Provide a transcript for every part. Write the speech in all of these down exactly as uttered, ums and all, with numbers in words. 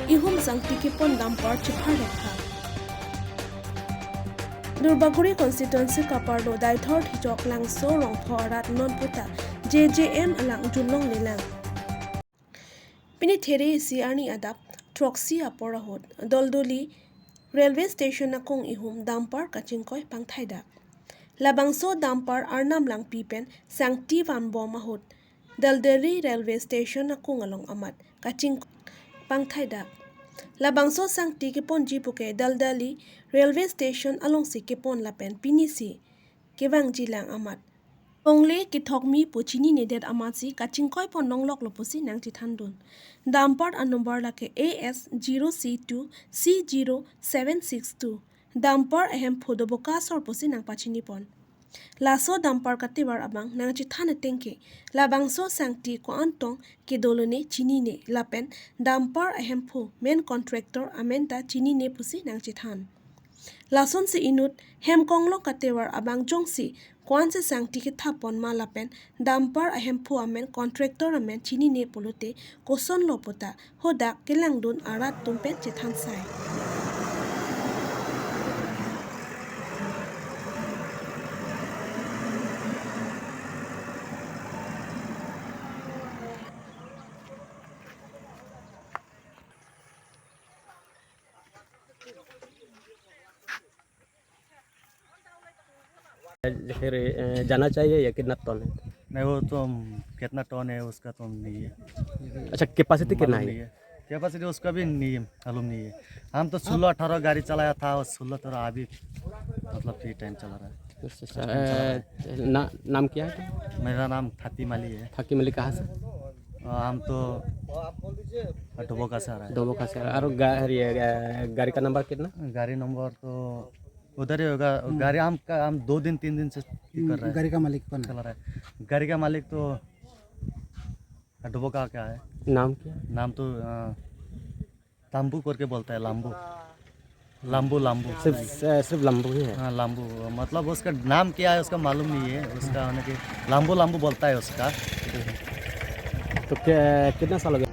Ihum sangti kepon dumper chephar rekha. Durbagori constituency kaparlo Deithor Thijok Langso Rongpho arat non puta J J M alang junlonglelang. Pini there isi arni adap throksi apor ahut Doldoli railway station akung ihum dumper kachingkoi pangthaidak. Labangso dumper Arnam Langpi pen sangti vanbom ahut Doldoli railway station akung along amat kachingkoi pangthaidak. Labangso sangti keponji puke Doldoli railway station alongsi kepon lapen pinisi kevangjilang amat longle kethokmi pu chininedet amatsi kachingkoi pon longloklo pusi nangchethandun. Dumper anumber lake A S zero C two C zero seven six two. Dumper ahemphu Doboka asor pusi nangpachinipon. Laso dumper katevar abang nangchethan atengke labangso sangti ko-an tong kedolone chinine lapen dumper ahemphu main contractor amen ta chinine pusi nangchethan. Lasonsi inut hem konglong katevar abang jongsi ko-ansi sangti kethapon ma lapen dumper ahemphu amen contractor amen chinine pulote kosonlo puta hadak kelangdun arat atum pen chethansai. फिर, अ, जानना चाहिए या कितना टन है? नहीं, वो तो हम, कितना टन है उसका तो हम नहीं है। अच्छा, कैपेसिटी कितना मालूम है? नहीं है। कैपेसिटी उसका भी नहीं है, मालूम नहीं है। हम तो सोलह अठारह गाड़ी चलाया था और सोलह अठारह अभी, मतलब, ये टाइम चला रहा है। अच्छा, अच्छा, फर्स्ट टाइम चला रहा है। अ, ना-, नाम क्या है? मेरा नाम थाती माली है। थाकी मलिक कहाँ से? अ, हम तो डोबोका से आ रहा है। डोबोका से आ रहा है। और गा-, ये, अ, गाड़ी का नंबर कितना? गाड़ी नंबर तो उधर ही होगा। हम्म। गाड़ी हम का, हम दो दिन, तीन दिन से ये कर रहा है। गाड़ी का मालिक कौन है? चला रहा है। गाड़ी का मालिक तो डोबोका का है। नाम क्या है? नाम तो, अ, लाम्बू करके बोलता है, लाम्बू। लाम्बू, लाम्बू। सिर्फ, अ, सिर्फ लाम्बू ही है? हाँ, लाम्बू। मतलब, उसका नाम क्या है, उसका मालूम नहीं है। उसका होने के लाम्बू, लाम्बू बोलता है उसका। तो क्या, कितना साल हो गया?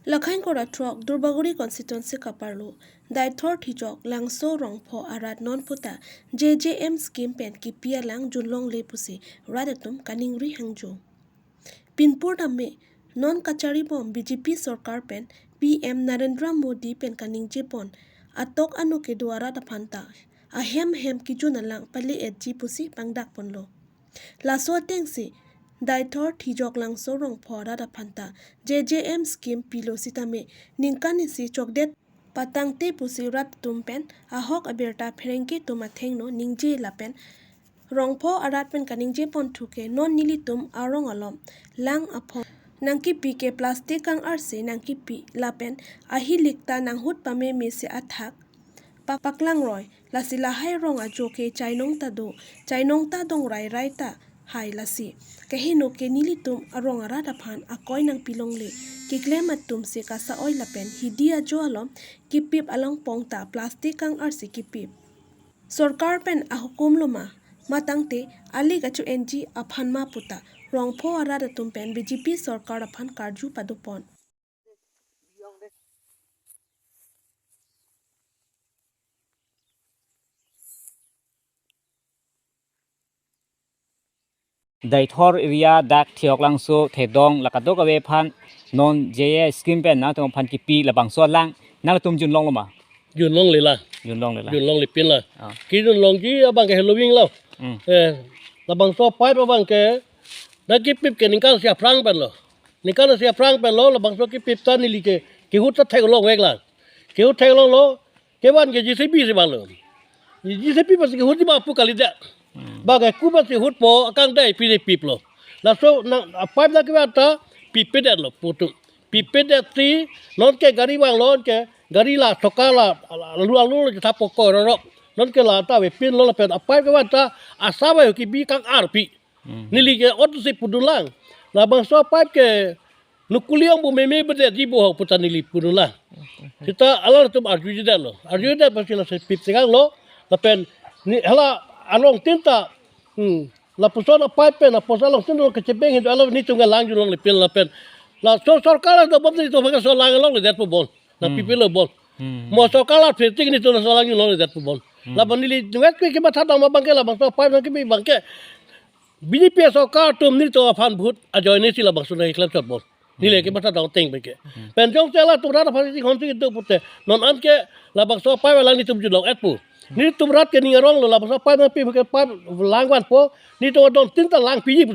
Lakhain kora throk Durbagori constituency kaparlo Deithor Thijok Langso Rongpho arat non puta J J M scheme pen kipi alang junlongle pusi rat atum kaningri hangjo. Pinpur tame non kacharibom B J P sorkar pen P M Narendra Modi pen kaningjepon atok ano kedo arat aphan ta ahem hem kijun alang pale-etji pusi pangdakponlo. Laso atengsi Deithor Thijok Langso Rongpho arat aphan ta J J M scheme pilo sitame ningkan isi chokdet patangte pusi rat atum pen ahok abirta pherangke atum athengno ningje lapen Rongpho arat pen kaningjepon thuke non nelitum arong alom lang aphong nangkipi ke plastic kang-arsi nangkipi lapen ahilik ta nanghut pameme si athak pa-, paklangroi, lasi lahai rong ajo ke chainong ta do, chainong ta dong rairai ta hai lasi. Kaheno ke nelitum arong arat aphan akoi nangpilongle, keklem atum si kasa-oi lapen hidi ajo alom kipip along pong ta plastic kang-arsi kipip. Sorkar pen ahukum lo ma, matangte ali kachu-enji aphan ma puta, Rongpho arat atum pen B J P sorkar aphan karju padopon. Deithor area dak Thijok Langso Thedong la kadokave aphan non J J M scheme pen nangtum aphan kipi labangso alang nangtum junlonglo ma? Junlongle la. Junlongle la. Junlongle pin la. Ah. Kijunlongji abang ke heloving lo. Hmm. Eh, labangso pipe abang ke nangkipip ke ningkan isi aphrang pen lo. Ningkan isi aphrang pen lo, labangso kipip ta neli ke, kehut ta theklongvek lang. Kehut theklonglo, kevan ke J C B si vanglo. J C B pensi kehutji ma pu kalidet. Hmm. Bang ke ku pensi hutpo, akang dai pine piplo. Laso nang, a pipe nangkevan ta, pipedetlo, putu. Pipedetsi, non ke gari vanglo, non ke gari la, soka la, la, lu, lu, lu, thapo ko, rorok. Non ke la ta avepinlo lapen, a pipe kevan ta, asap ayo kibi kang-arpi. Hmm. Neli ke ot si pudulang. Labangso a pipe ke nukuli ong bu meme bedetji bu ho puta neli pudulang. Sita alanglitum arjudetlo. Arjudet pensi lasi pip sekanglo. Lapen ne hala along tin ta. Hmm. Lapuson a-pipe pen, lapuson along sin along kechebeng hin do, alo nelitum ke lang ju longle pil lapen. Laso sorkar la dobom nelitum ke laso lang longledetpo bon. La Hmm. pipilo bon. Hmm. Mo sorkar la phirtik nelitum laso lang ju longledetpo bon. Hmm. Lapen neli nunget ke kematha dam abang ke labangso a-pipe nangkepi abang ke B J P sorkar atum nelitum aphan vote ajoine si labangso nangklemchot bon. Neli Hmm. kematha dam ateng abang ke. Hmm. Pen jongsi latum rat aphan si honsi kedo pute. Non an ke labangso a-pipe lang nelitum ju long-etpo. Nelitum rat ke ning arong lo, labangso a-pipe nangpi ke pipe lang vanpo. Nelitum adon tin ta lang piji pu.